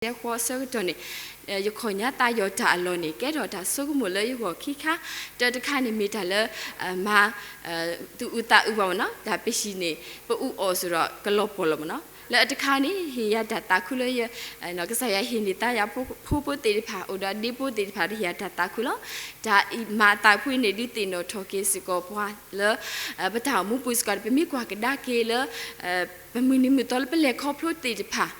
တၢ်ကစီၣ်လၢယအဲၣ်ဒိးတဲဃီအဆၢကတီၢ်န့ၣ်, ယခီၣ်ညါသးယီၤတၢ်အလီၢ်န့ၣ် ကဲထီၣ်တၢ်ဆိကမိၣ်လၢယဂီၢ်ခံခါ, တၢတခါန့ၣ်မ့ၢ်တၢ်လၢ မၤ သူၣ်အုးသးအုးဘၣ်မ့ၢ်နီၤ, တၢ်ပဟံၣ်န့ၣ် ပအူအီၣ်စ့ၢ်ဒီးကလီၤပှီၢ်လီၤမ့ၢ်နီၤ. လၢအတခါန့ၣ် ဟ့ၣ်ယၤတၢ်သးခုလၢယ ကစၢ်ယွၤဟ့ၣ်န့ၢ်သါယၤဖိဖိသ့ၣ်တဖၣ် အိၣ်ဒီးဒ့ဖိသ့ၣ်တဖၣ် တဟ့ၣ်ယၤတၢ်သးခုလီၤ. တၢ်မၤအသးဖုအံၤန့ၣ် ဒုးသ့ၣ်နီၣ်ထီၣ်က့ၤစ့ၢ်ကီးပှၤလၢ ပတၢ်အိၣ်မူပူၤစ့ၢ်ကီးန့ၣ် ပမ့ၢ်ကွၢ်ကဒါက့ၤလၢ ပမုၢ်နံၤမုၢ်သီလၢပလဲၤခီဖျိသ့ၣ်တဖၣ်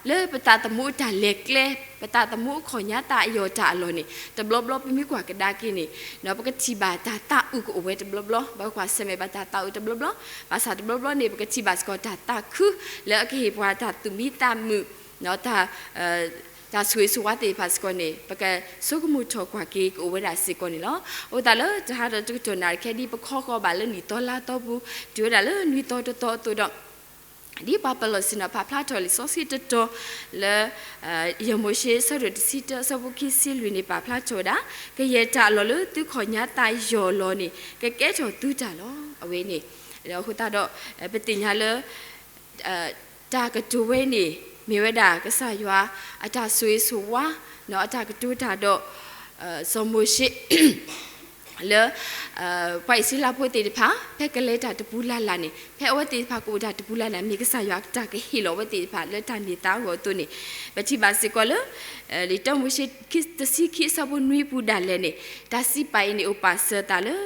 လၢပသးသမူအတၢ်လဲၤကျဲ, ပသးသမူအခီၣ်ညါသးအယီၤတၢ်အလီၢ်န့ၣ် တဘျီဘျီပမ့ၢ်ကွၢ်ကဒါက့ၤန့ၣ် ပကထံၣ်ဘၣ်တၢ်သးအုးကအိၣ်ဝဲတဘျီဘျီ, ပကကွၢ်ဆၢၣ်မဲာ်ဘၣ်တၢ်သးအုးတဘျီဘျီ, ဘၣ်ဆၣ်တဘျီဘျီန့ၣ် ပကထံၣ်ဘၣ်စ့ၢ်ကီးတၢ်သးခု လၢအကဟ့ၣ်ပှၤတၢ်သူၣ်မံသးမုာ်, တၢ် တၢ်ဆိၣ်ဂ့ၤဆိၣ်ဝါသ့ၣ်တဖၣ်စ့ၢ်ကီးန့ၣ် ပကဆိကမိၣ်ထီၣ်ကွၢ်က့ၤကအိၣ်ဝဲဒၣ်စ့ၢ်ကီးန့ၣ်လီၤ. အဃိသတးလၢတဟါဒီးတကတီၢ်နၣ်ရံၣ်ခဲဒ်ပခီဃီၤဘၣ်လၢနံၣ်သီလါသီပူၤ တုၤဝဲဒၣ်လၢနွံသီတသီအသိးဒီး ဒ်ပှၤပလီၢ်ဆ့ၣ်နီၤဖးဖျါထီၣ်လံာ်စီဆှံတတီၤ လၢ ယဲၢ်မိၤၡ့ဆၢဒိၣ်တဆံတၢ အဆၢဖိခံဆံလွံၢ်န့ၣ် ပာ်ဖျါထီၣ်ဝဲဒၣ် ကယဲၢ်တၢ်အလီၢ်လၢသုခီၣ်ညါသးယီၤလီၤန့ၣ် ကကဲထီၣ်သုတၢ်လီၤ. အဝဲန့ၣ် အဃိသတးဒီး ပသ့ၣ်ညါလၢ တၢ်ကတိၤဝဲန့ၣ် မ့ၢ်ဝဲဒၣ်ကစၢ်ယွၤအတၢ်ဆိၣ်ဂ့ၤဆိၣ်ဝါ အတၢ်ကတိၤတၢ်ဒီး စီၤမိၤၡ့ လၢ ပှၤအံၣ်စရ့လးဖိသ့ၣ်တဖၣ် ဖဲကလဲၤတၢ်တပူၤလၢ်လၢ်န့ၣ် ဖဲအဝဲသ့ၣ်တဖၣ်ကအိၣ်တၢ်တပူၤလၢ်လၢ် မ့ၢ်ကစၢ်ယွၤတၢ်ကဟ့ၣ်လီၤအဝဲသ့ၣ်တဖၣ်လၢတၢ်န့ၢ်သါအဂီၢ်အသိးန့ၣ် ပထံၣ်ဘၣ်စ့ၢ်ကီးလၢ လံာ်တၢမိၤၡ့ တဆံခံအဆၢဖိနွံပူၤဒၣ်လဲာ်န့ၣ် တၢ်စံးပာ်အံၤန့ၣ် အိၣ်ပာ်စၢၤသးလၢ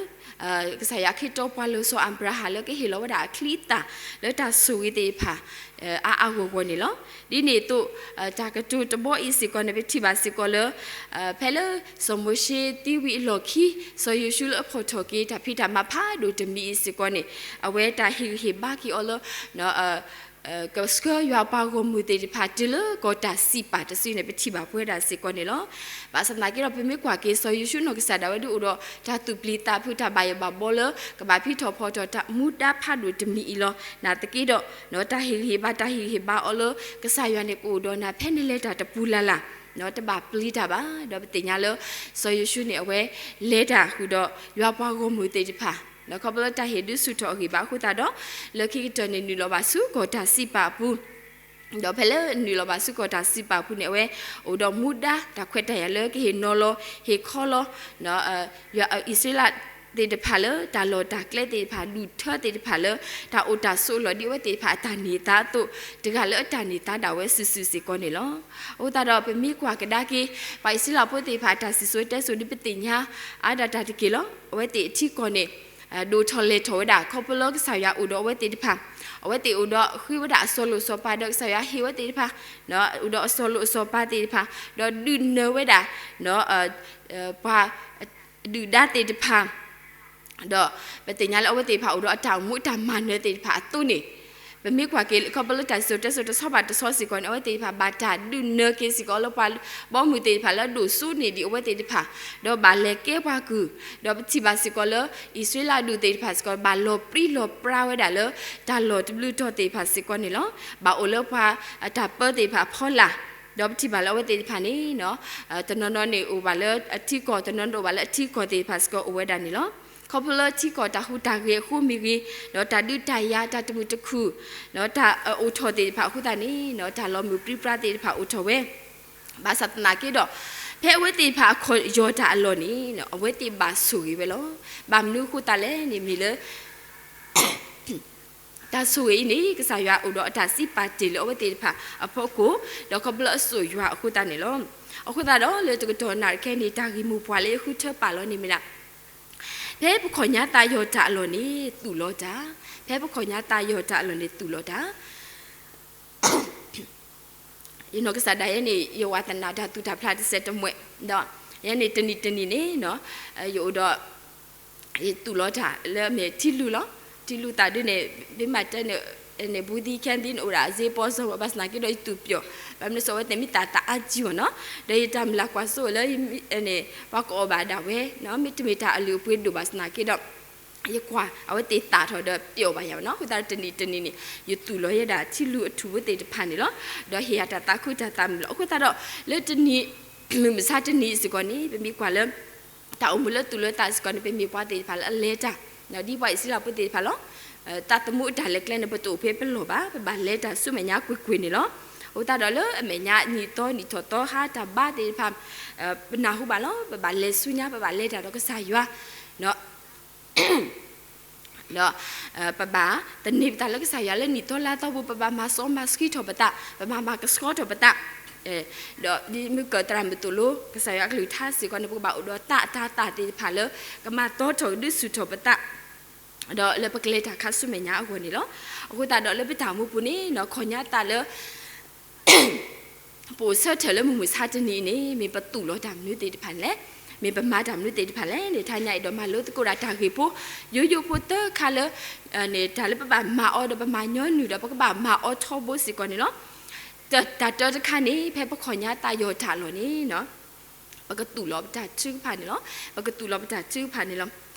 ကစၢ်ယွၤခ့တီပှၤလၢစီၤအၤဘြၤဟၣ်လၢကဟ့ၣ်လီၤဝဲဒၣ်အချံအသၣ်လၢတၢ်ဆိၣ်ဂ့ၤသ့ၣ်တဖၣ် အါအါဂီၢ်ဂီၢ်န့ၣ်လီၤ. ဒ်န့ၣ်အသိး တၢ်ကတိၤတဘီအံၤစ့ၢ်ကီးန့ၣ် ပထံၣ်ဘၣ်စ့ၢ်ကီးလၢ ဖဲလၢစီၤမိၤၡ့သံဝံၤအလီၢ်ခံ စီၤယိၤၡူလၢအဖီၣ်ထီၣ်က့ၤတၢ်ဖံးတၢ်မၤဖးဒိၣ်တမံၤအံၤစ့ၢ်ကီးန့ၣ် အဝဲတၢ်ဟ့ၣ်ဂံၢ်ဟ့ၣ်ဘါက့ၤအီၤလၢ ကဆှၢယွၤပှၤဂီၢ်မုၢ်သ့ၣ်တဖၣ်တုၤလၢကီၢ်တၢ်စံးပာ်တစုန့ၣ် ပထံၣ်ဘၣ်ပဝဲဒၣ်စ့ၢ်ကီးန့ၣ်လီၤ. ဘၣ်ဆၣ်သနာ်က့ဒီး ပမ့ၢ်ကွၢ်က့ၤစီၤယိၤၡူနီၢ်ကစၢ်ဒၣ်ဝဲဒၣ်အိၣ်ဒီးတၢ်သူၣ်ပျံၤသးဖုး တၢ်ဘၣ်ယိၣ်ဘၣ်ဘီလၢ ကဘၣ်ဖံးထီၣ်ဖီထီၣ်တၢ်မူဒါဖးဒိၣ်တမံၤအံၤလီၤ. နာ်သက့ဒီး တၢ်ဟ့ၣ်ဂံၢ်ဟ့ၣ်ဘါ တၢ်ဟ့ၣ်ဂံၢ်ဟ့ၣ်ဘါအီၤလၢ ကစၢ်ယွၤန့ၣ်ကအိၣ်ဒီးနၤဖဲနလဲၤတၢ်တပူၤလၢ်လၢ် တဘၣ်ပျံၤတၢ်ဘၣ်. ဒီးပသ့ၣ်ညါလၢ စီၤယိၤၡူန့ၣ် အဝဲလဲၤတၢ်ဃုာ်ဒီးယွၤပှၤဂီၢ်မုၢ်သ့ၣ်တဖၣ် ခီဖျိလၢတၢ်ဟ့ၣ်ဒုးဆူၣ်ထီၣ်အဂံၢ်ဘါအဃိသတးဒီး လၢခံကတၢၢ်န့ၣ် နုာ်လီၤဘၣ်ဆူကီၢ်တၢ်စံးပာ်အပူၤ ဒီးဖဲလၢနုာ်လီၤဘၣ်ဆူကီၢ်တၢ်စံးပာ်အပူၤန့ၣ် အဝဲအိၣ်ဒီးမူဒါတၢ်ခွဲးတၢ်ယာ်လၢကဟ့ၣ်နီၤလီၤ ဟ့ၣ်ခီလီၤ ယွၤအံၣ်စရ့လးသ့ၣ်တဖၣ်လၢတၢ်လီၢ်တၢ်ကျဲသ့ၣ်တဖၣ် ဒူၣ်ထၢသ့ၣ်တဖၣ်လၢ တၢ်အိၣ်တၢ်ဆိးအလီၢ်ဒ်အဝဲသ့ၣ်တဖၣ်အတၢ်န့ၢ်သါအသိး တဂၤလၢအတၢ်န့ၢ်သါဒၣ်ဝဲစုာ်စုာ်စ့ၢ်ကီးန့ၣ်လီၤ. အဃိသတးဒီး ပမ့ၢ်ကွၢ်ကဒါက့ၤ ပှၤအံၣ်စရ့လးဖိသ့ၣ်တဖၣ်အတၢ်စံၣ်စိၤတဲစိၤဒ်ပသ့ၣ်ညါ အါဒၣ်တၢ်တက့ၢ်လီၤ. အဝဲသ့ၣ်အထံကီၢ်န့ၣ် ဒိၣ်ထီၣ်လဲၢ်ထီၣ်ဝဲဒၣ် ခီဖျိလၢကစၢ်ယွၤအိၣ်ဒီးအဝဲသ့ၣ်တဖၣ် အဝဲသ့ၣ်အိၣ်ဒီးဃ့ဝဲဒၣ်အစီၤလိၣ်စီၤပၤဒီးကစၢ်ယွၤဟ့ၣ်ဝဲသ့ၣ်တဖၣ် အိၣ်ဒီးအစီၤလိၣ်အစီၤပၤသ့ၣ်တဖၣ် ဒီးဒုးနၢၤဝဲဒၣ် ပှၤ ဒုၣ်ဒါသ့ၣ်တဖၣ် ဒီးပသ့ၣ်ညါလၢအဝဲသ့ၣ်တဖၣ်အိၣ်ဒီးအတၢ်အိၣ်မူအတၢ်မၤနၢၤသ့ၣ်တဖၣ်အသိးန့ၣ် ပမ့ၢ်ကွၢ်က့ၤ ခီဖျိလၢတၢ်စံၣ်စိၤတဲစိၤတဆီဘၣ်တဆီစ့ၢ်ကီးန့ၣ် အဝဲသ့ၣ်တဖၣ်ဘၣ်တၢ်ဒုးနၢၤက့ၤစ့ၢ်ကီးလၢပှၤဘီမုၢ်သ့ၣ်တဖၣ်လၢအဒိၣ်စိန့ၢ်ဒံးအဝဲသ့ၣ်တဖၣ် ဒီးဘၣ်လဲၤကဲပှၤကုၢ် ဒီးပထံၣ်ဘၣ်စ့ၢ်ကီးလၢ အံၣ်စရ့လးဒူၣ်သ့ၣ်တဖၣ်စ့ၢ်ကီး ဘၣ်လီၤပြံလီၤပြါဝဲဒၣ်လၢ တၢ်လီၢ်တဘျုးတီၤသ့ၣ်တဖၣ်စ့ၢ်ကီးန့ၣ်လီၤ. ဘၣ်အိၣ်လၢပှၤအတၢ်ပၢသ့ၣ်တဖၣ်အဖီလာ် ဒီးပထံၣ်ဘၣ်လၢအဝဲသ့ၣ်တဖၣ်န့ၣ် တနီၤနီၤန့ၣ်အိၣ်ဘၣ်လၢအထံကီၢ် တနီၤနီၤအိၣ်ဘၣ်လၢအထံကီၢ်သ့ၣ်တဖၣ်စ့ၢ်ကီးအိၣ်ဝဲဒၣ်န့ၣ်လီၤ. ခီဖျိလၢထံကီၢ်တၢ်ဟူးတၢ်ဂဲၤအဃိမ့ၢ်ဂ့ၤ ဒီးတၢ်ဒုးတၢ်ယၤ တၢ်တမုာ်တခုၣ် တၢ်အိၣ်ထီၣ်သ့ၣ်တဖၣ်အဃိသတးန့ၣ် တၢ်လီၤမုၢ်ပြံပြါသ့ၣ်တဖၣ်အိၣ်ထီၣ်ဝဲ ဘၣ်ဆၣ်သနာ်က့ဒီး ဖဲအဝဲသ့ၣ်တဖၣ်အခီၣ်ယီၤတၢ်အလီၢ်န့ၣ် အဝဲသ့ၣ်ဘၣ်ဆိၣ်ဂ့ၤဝဲလီၤ. ဘၣ်မနုၤအဃိသတးလဲၣ်န့ၣ်မ့ၢ်လၢ တၢ်ဆိၣ်ဂ့ၤအံၤန့ၣ် ကစၢ်ယွၤအိၣ်ဒီးအတၢ်စံးပာ်တ့ၢ်လၢအဝဲသ့ၣ်တဖၣ်အဖီခိၣ် ဒီးခီဖျိအစိာ်ယွၤအဃိသတးန့ၣ်လီၤ. အဃိသတးဒီးလၢတကတီၢ်နၣ်ရံၣ်ခဲအံၤန့ၣ် တၢ်ဂ့ၢ်မိၢ်ပှၢ်လၢယဃုထၢပာ်လီၤန့ၣ်မ့ၢ်ဒၣ် ဖဲပခီၣ်ညါသးယီၤတၢ်အလီၢ်န့ၣ် သူၣ်လီၤတၢ်, ဖဲပခီၣ်ညါသးယီၤတၢ်အလီၢ်န့ၣ် သူၣ်လီၤတၢ် ယနီၢ်ကစၢ်ဒၣ်ယဲန့ၣ် ယဝးသနာ်တၢ်သူၣ်တၢ်ဖျးတစဲးတမှဲး ဒီးယဲန့ၣ်တနံၤတနံၤန့ၣ် ယအိၣ်ဒီး ယသူၣ်လီၤတၢ်လၢအမ့ၢ်ထံလူၢ်လီၤ. ထံလူၢ်သးဒုန့ၣ် ဘၣ်မၤတၢ်န့ၣ် ဘူးသံခဲသံန့ၣ် အိၣ်ဒၣ်စ့ပီစီ ဘၣ်ဆၣ်သနာ်က့ဒီးယသူၣ်ပျီၣ် ဘၣ်မနုၤစ့ၢ်အဝဲသ့ၣ်မ့ၢ်သးသးအါကံမ့ၢ်နီၤ ဒီးယတၢ်မုၢ်လၢ်ကွၢ်စိလၢ ပှၤကအီၣ်ဘၣ်ဒၣ်ဝဲ မ့တမ့ၢ်တၢ်အလုၢ်အပှ့ၤဒိၣ်ဘၣ်ဆၣ်သနာ်က့ဒီး ယကွၢ်အဝဲသ့ၣ်သးထီၣ်ဒီးပျီၣ်ဘၣ်ယၤနီၤ. အဃိသတးဒီးတနံၤတနံၤန့ၣ် ယသူၣ်လီၤယဲဒၣ်ထံလူၢ်အထူၣ်ဝဲသ့ၣ်တဖၣ်န့ၣ်လီၤ. ဒီးဟ့ၣ်ယၤတၢ်သးခုတၢ်သးမုာ်လီၤ. အဃိသတးဒီး လၢတနံၤ မုၢ်မဆါတနံၤစ့ၢ်ကီးန့ၣ် ပမ့ၢ်ကွၢ်လၢ တၢ်အိၣ်မူလၢသူၣ်လၢသးစ့ၢ်ကီးန့ၣ် ပမ့ၢ်ပှၤသ့ၣ်တဖၣ်လၢအလဲၤတၢ် ဒ်ပှၤအံၣ်စရ့လးဖိသ့ၣ်တဖၣ်လီၤ. သးသမူအတၢ်လဲၤကျဲန့ၣ် ပတအိၣ်ဖဲပလီၢ်ဘၣ်, ပဘၣ်လဲၤတၢ်ဆူမဲာ်ညါကွ့ၢ်ကွ့ၢ်န့ၣ်လီၤ. အဃိသတးဒီးလၢအမဲာ်ညါနံၣ်သီနံၣ်ထီၣ်သီဟါတၢ်ဘါသ့ၣ်တဖၣ် ပနၢ်ဟူဘၣ်လီၤ. ပဘၣ်လဲၤဆူညါ ပဘၣ်လဲၤတၢ်ဒီးကစၢ်ယွၤ ဒီး ပဘၣ်သန့ၤပသးလၢကစၢ်ယွၤလၢနံၣ်သီလါသီပူၤ ပဘၣ်မၤစီမၤဆှံထီၣ်ပသး ပဘၣ်မၤကဆှီထီၣ်ပသး ဒီးဒ်မ့ၢ်ကတၢၢ်မုၢ်သိၣ်လိ ကစၢ်ယွၤအကလုၢ်ကထါစ့ၢ်ကီးန့ၣ် ပကဘၣ်အိၣ်ဒီးသးအတၤသၣ်သ့ၣ်တဖၣ်လၢ ကမၤသီထီၣ်ကဒုးဆူၣ်ထီၣ်ပသး ဒီးလၢပကလဲၤတၢ်ခါဆူမဲာ်ညါအဂီၢ်န့ၣ်လီၤ. အဃိသတးဒီးလၢပတၢ်အိၣ်မူပူၤန့ၣ် ခီၣ်ညါသးလၢ ပအိၣ်ဆၢထၢၣ်လၢမုၢ်မဆါတနံၤအံၤန့ၣ် မ့ၢ်ပသူၣ်လီၤတၢ်မနုၤသ့ၣ်တဖၣ်လဲၣ်, မ့ၢ်ပမၤတၢ်မနုၤသ့ၣ်တဖၣ်လဲၣ်န့ၣ် တဟါညါအံၤဒီးမၤလိသကိးဒၣ်တၢ်ဂ့ၢ်ဖိ ယိယိဖိသၢခါလၢ န့ၣ် တၢ်လၢပဘၣ်မၤအီၤဒီးပမၤညီနုၢ်ဒီးပကဘၣ်မၤအီၤထီဘိစ့ၢ်ကီးန့ၣ်လီၤ. တၢ်တၢတခါန့ၣ် ဖဲပခီၣ်ညါသးယီၤတၢ်အလီၢ်န့ၣ် ပကသူၣ်လီၤပတၢ်ထုကဖၣ်န့ၣ်လီၤ. ပကသူၣ်လီၤပတၢ်ထုကဖၣ်န့ၣ်လီၤ.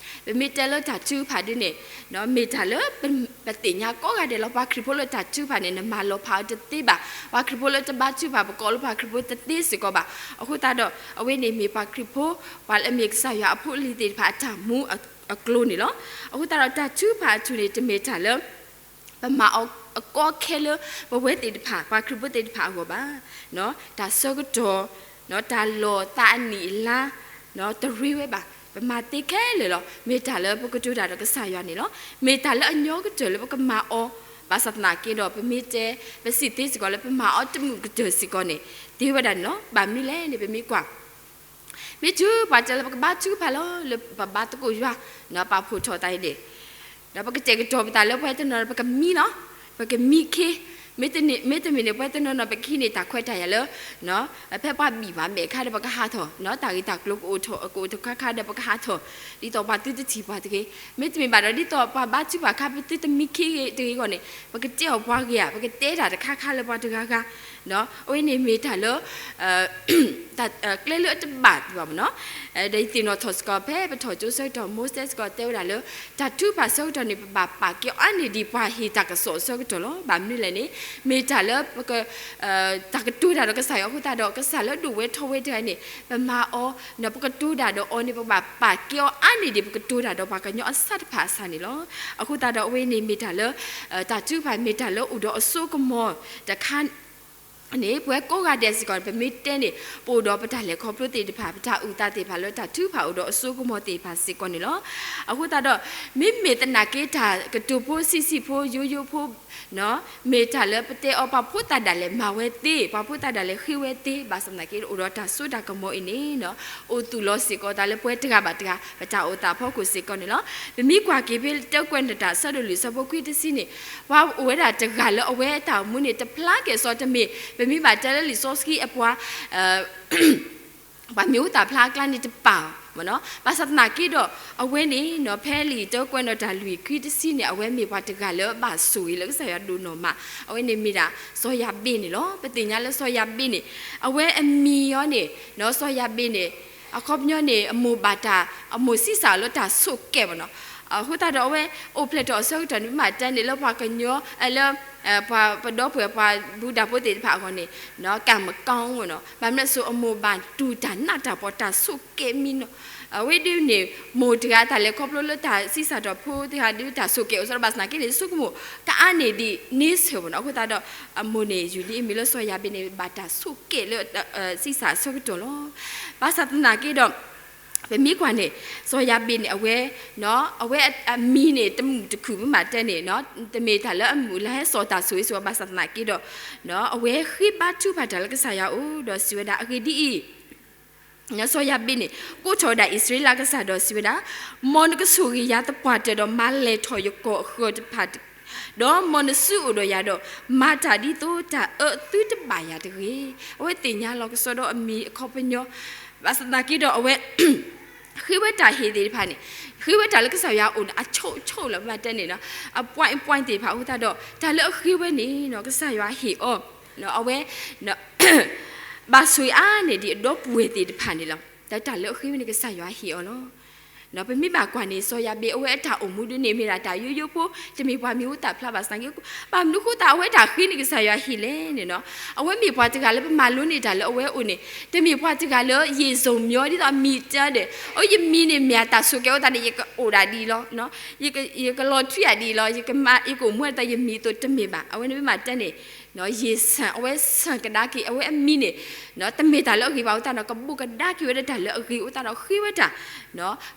ပမ့ၢ်တဲလၢတၢ်ထုကဖၣ်ဒ်န့ၣ် မ့ၢ်တၢ်လၢ ပသ့ၣ်ညါကိးဂၤဒဲးလီၤ. ပှၤခရံာ်ဖိလၢတၢ်ထုကဖၣ်န့ၣ် နမၤလီၤဖးအီၤတသ့ဘၣ်. ပှၤခရံာ်ဖိလၢတဘါထုကဖၣ် ပကိးလၢပှၤခရံာ်ဖိတသ့စ့ၢ်ကီးဘၣ်. အဃိသတးဒီး အဝဲန့ၣ်မ့ၢ်ပှၤခရံာ်ဖိ ပှၤလၢအမ့ၢ်ကစၢ်ယွၤအဖိအလံၤသ့ၣ်တဖၣ်အတၢ်မူအကျိၤန့ၣ်လီၤ. အဃိသတးဒီးတၢ်ထုကဖၣ်အထူၣ်န့ၣ် တမ့ၢ်တၢ်လၢ ပမၤအီၤအကီအခဲလၢပဝဲသ့ၣ်တဖၣ် ပှၤခရံာ်ဖိသ့ၣ်တဖၣ်အဂီၢ်ဘၣ်. တၢ်ဆၢကတီၢ် တၢ်လီၢ်သးအနံၣ်အလါ တရ့ဝဲဘၣ်. ပမၤသ့ခဲလၢာ်လီၤ. မ့ၢ်တၢ်လၢပကတိၤတၢ်ဒီးကစၢ်ယွၤန့ၣ်လီၤ. မ့ၢ်တၢ်လၢအညီကတၢၢ်လၢပကမၤအီၤ ဘၣ်ဆၣ်သနာ်က့ဒီး ပမ့ၢ်တဲ ပစံးသ့စ့ၢ်ကီးလၢပမၤအီၤတမုာ်ကတၢၢ်စ့ၢ်ကီးန့ၣ် သ့ဝဲဒၣ်န့ၣ်လီၤ. ဘၣ်မနုၤလဲၣ်န့ၣ် ပမ့ၢ်ကွၢ် မ့ၢ်တုၤပှၤတဲလၢပကဘါထုကဖၣ်လီၤ လၢပဘါသကိးယွၤ ပာ်ဖှိၣ်ထီၣ်သးအံၤန့ၣ် ဒီးပကတဲာ်ကတီၤပသးလၢပှၤတနီၤနီၤ ပကမံလီၤ, ပကမံခ့, မ့တမ့ၢ်န့ၣ် ပှၤတနီၤနီၤ ပကဟံးန့ၢ်တၢ်ခွဲးတၢ်ယာ်လၢ ဖဲပှၤဘံၣ်ပှၤမဲာ်အခါဒီးပကဟးထီၣ်, တၢ်ဂ့ၢ်တၢ်ကျိၤကအိၣ်ထီၣ် ကအိၣ်တခါခါဒီးပကဟးထီၣ်, ဒ်သိးပှၤသုတထံၣ်ပှၤတဂ့ၤ. မ့တမ့ၢ်ဘၣ်ဒီး ဒ်သိးပှၤဘါထုကဖၣ်အခါ ပသုတမံခ့တဂ့ၤအဂီၢ်န့ၣ် ပကတဲအီၤပှၤဂ့ၤဧါ, ပကတဲတၢ်တခါခါလၢပှၤတဂၤဂၤ အဝဲန့ၣ်မ့ၢ်တၢ်လၢ ကျဲလၢအတဘၣ်ဘၣ်မ့ၢ်နီၤ. ဒီးယသ့ၣ်နီၣ်ထီၣ်စ့ၢ်ကီး ဖဲပထီၣ်ကၠိဆၢကတီၢ် မိၤၡ့စ့ၢ်ကီးတဲဝဲဒၣ်လၢ တၢ်ထုကဖၣ်ဆၢကတီၢ်န့ၣ် ပဘၣ်ပာ်ကဲအီၤအါန့ၢ်ဒံးပှၤဟ့ၣ်တၢ်ကစီၣ်အဆၢကတီၢ်လီၤ. ဘၣ်မနုၤလဲၣ်န့ၣ် မ့ၢ်တၢ်လၢပက တၢ်ကတိၤတၢ်ဒီးကစၢ်ယွၤအဃိသတးဒီး ကစၢ်လၢအဒိၣ်ဝဲထီဝဲတဂၤန့ၣ် ပမၤအီၤ ပကတိၤတၢ်ဒီးအီၤန့ၣ် ပကဘၣ်ပာ်ကဲအီၤအါန့ၢ်ဒံး ပကတိၤတၢ်ဒီးပှၤကညီအဆၣ်တဖၣ်အဆၣ်န့ၣ်လီၤ. အဃိသတးဒီးအဝဲန့ၣ်မ့ၢ်တၢ်လၢ တၢ်ထုကဖၣ်မ့ၢ်တၢ်လၢအိၣ်ဒီးအစိကမီၤတခါ န့ၣ် ပဝဲကိးဂၤဒဲးစ့ၢ်ကီး ပမ့ၢ်တဲန့ၣ် ပအိၣ်ဒီးပတၢ်လဲၤခီဖျိသ့ၣ်တဖၣ် ပတၢ်အုၣ်သးသ့ၣ်တဖၣ်လၢတၢ်ထုကဖၣ်အိၣ်ဒီးအစိကမီၤသ့ၣ်တဖၣ်စ့ၢ်ကီးန့ၣ်လီၤ. အဃိသတးဒီး မ့မ့ၢ်သနာ်က့ တၢ်ကတိၤဖိဆံးဆံးဖိ ယိယိဖိ မ့ၢ်တၢ်လၢပတဲအီၤ ပှၤဖိသၣ်ဒၣ်လဲာ်မၤဝဲသ့, ပှၤဖိသၣ်ဒၣ်လဲာ်ဃ့ဝဲသ့, ဘၣ်ဆၣ်သနာ်က့ အိၣ်ဒီးတၢ်စိတၢ်ကမီၤအံၤန့ၣ် အိၣ်သူၣ်လီၤစ့ၢ်ကီးသးလၢပဝဲတဂၤဘၣ်တဂၤ ပတၢ်အိၣ်သးအဖီခိၣ်စ့ၢ်ကီးန့ၣ်လီၤ. ပမ့ၢ်ကွၢ်က့ၤဖဲတၢကွဲးနီၣ်တၢ်ဆၢဒိၣ်လွံၢ်ဆၢဖိခွံတဆံန့ၣ် ပှၤအိၣ်ဝဲဒၣ်တဂၤလၢအဝဲအတၢ်အိၣ်မူန့ၣ် တဖျါက့ၤအစီတမ့ၢ် ပမ့ၢ်ဘၣ်တဲလၢလံာ်စီဆှံအပှၤ ပှၤမ့ၢ်အိၣ်သးဖျါအကျါန့ၣ်တပၢ်မ့ၢ်နီၤ. ဘၣ်ဆၣ်သနာ်က့ဒီး အဝဲန့ၣ်နီၤ ဖဲလံာ်တၢကွဲးနီၣ်တၢ်လွံၢ်ခွံတဆံန့ၣ် အဝဲမ့ၢ်ပှၤတဂၤလၢအဘၣ်ဆိၣ်ဂ့ၤလၢကစၢ်ယွၤဒိၣ်နီၢ်မး. အဝဲန့ၣ်မ့ၢ်ဒၣ်စီၤယၤဘ့းန့ၣ်လီၤ. ပသ့ၣ်ညါလၢစီၤယၤဘ့းန့ၣ် အဝဲအမံၤအီၤန့ၣ်နီၤ စီၤယၤဘ့းန့ၣ် အခီပညီန့ၣ် အမိၢ်ဘၣ်တၢ် အမိၢ်ဆံးစၢ်အီၤလၢတၢ်ဆိၣ်ကဲးမ့ၢ်နီၤ. အဃိသတးဒီးအဝဲအိၣ်ဖျဲၣ်ထီၣ်အဆၢကတီၢ်န့ၣ် မ့ၢ်တဲန့ၣ်လၢပှၤကညီ လၢ ပှၤပဒီပုၢ်ဝဲၢ် ပှၤဘူၣ်တၢ်ဖိသ့ၣ်တဖၣ်အဂီၢ်န့ၣ် ကၢ်မကီဝဲနီၤ. ဘၣ်မနုၤအဃိ အမိၢ်ဘၣ်တူၢ်တၢ်နးတၢ်ဖှီၣ်တၢ်ဆိၣ်ကဲးမံနီၤ. အဝဲဒ်န့ၣ် မိၢ်တဂၤတၢ်လဲၤခီဖျိလၢတၢ်ဆံးစၢ်ဒီးဖိတဂၤဒ် တၢ်ဆိၣ်ကဲးအိၣ်စ့ၢ်ကီးဘၣ်ဆၣ်သနာ်က့န့ၣ် ဆိကမိၣ်ကအါန့ၢ်ဒံးန့ဆၢၣ်မ့ၢ်နီၤ. အဃိသတးဒီး အမိၢ်န့ၣ် ယူၢ်လံအမံၤလၢစီၤယၤဘ့းန့ၣ် ဘၣ်တၢ်ဆိၣ်ကဲးလၢ ဆံးစၢ်အဆၢကတီၢ်လီၤ. ဘၣ်ဆၣ်သနာ်က့ဒီး ပမ့ၢ်ကွၢ်န့ၣ် စီၤယၤဘ့းန့ၣ် အဝဲ အဝဲအမံၤန့ၣ် တမုာ်တခုၣ်မ့ၢ်တဲန့ၣ် တမ့ၢ်တၢ်လၢအမုာ်လၢဟဲစိာ်တၢ်ဆိၣ်ဂ့ၤဆိၣ်ဝါဘၣ်ဆၣ်သနာ်က့ဒီး အဝဲဃ့ဘါထုကဖၣ်တၢ်လၢကစၢ်ယွၤအအိၣ်ဒီးစံးဝဲဒၣ် အဂ့ၢ်ဒ်အံၤ စီၤယၤဘ့းန့ၣ် ကိးထီၣ်ဝဲဒၣ်အံၣ်စရ့လးကစၢ်ဒီးစံးဝဲဒၣ်, မ်နကဆိၣ်ဂ့ၤယၤသပှၢ်တၢၢ်ဒီးမၤလဲၢ်ထီၣ်ယကီၢ်အဃၢၤတဖၣ်, ဒီးမ်နစုအိၣ်ဒီးယၤဒီး မၤတၢ်ဒ်သိးတၢ်အၢသုတဘၣ်ယၤတဂ့ၤ. အဝဲသ့ၣ်ညါလီၤကစီဒီးအမံၤအခီပညီ ဘၣ်ဆၣ်သနာ်က့ဒီးအဝဲ ဃ့ဝဲတၢ်ဟ့ၣ်သ့ၣ်တဖၣ်န့ၣ် ဃ့ဝဲတၢ်လၢကစၢ်ယွၤအအိၣ်န့ၣ် အဆိကမိၣ်လၢမ့ၢ်တဲန့ၣ် အ point point သ့ၣ်တဖၣ်အဃိသတးဒီး တၢ်လၢအဃ့ဝဲန့ၣ် ကစၢ်ယွၤဟ့ၣ်အီၤ အဝဲ ဘၣ်ဆိၣ်ဂ့ၤအါန့ၢ်ဒံးအဒီပုၢ်ဝဲၢ်သ့ၣ်တဖၣ်န့ၣ်လီၤ. တၢ်လၢအဃ့ဝဲန့ၣ် ကစၢ်ယွၤဟ့ၣ်အီၤလီၤ. ပမ့ၢ်ဘၣ်ကွၢ်န့ၣ် စီၤယၤဘ့းအဝဲအတၢ်အိၣ်မူဒ်န့ၣ် မ့ၢ်ဒၣ်တၢ်ယိယိဖိ တမ့ၢ်ပှၤမံၤဟူသၣ်ဖျါဘၣ်ဆၣ်သနာ်က့ ဘၣ်မနုၤဃိသတး အဝဲတၢ်ဃ့န့ၣ် ကစၢ်ယွၤဟ့ၣ်လဲၣ်န့ၣ်နီၤ. အဝဲမ့ၢ်ပှၤတဂၤလၢပမၤလိန့ၢ်တၢ်လၢအဝဲအအိၣ်န့ၣ် တမ့ၢ်ပှၤတဂၤလၢ ရေစုန်မျော ဒ်သိးအမံၤတဲဒီး အိ ယမံၤန့ၣ်မ့ၢ်အတၢ်ဆိၣ်ကဲၤအိၣ်သးန့ၣ် ယကအိၣ်ဒၣ်ဒ်အံၤလီၤ, ယကလီၤထွံဒၣ်ဒ်အံၤလီၤ, ယကအိၣ်မူဒ်သိးယမံၤအသိး တမ့ၢ်ဘၣ်. အဝဲန့ၣ်မ့ၢ်တဲန့ၣ် ယ့ၡၢၣ် အဝဲဆၢၣ်ကဒါက့ၤ အဝဲအမံၤန့ၣ် တမ့ၢ်တၢ်လၢအဂ့ၤဘၣ်အဃိသတးဒီး ကဘိးကဒါက့ၤဝဲဒၣ်တၢ်လၢအဂ့ၤအဃိသတးဒီး ဃ့ဝဲတၢ်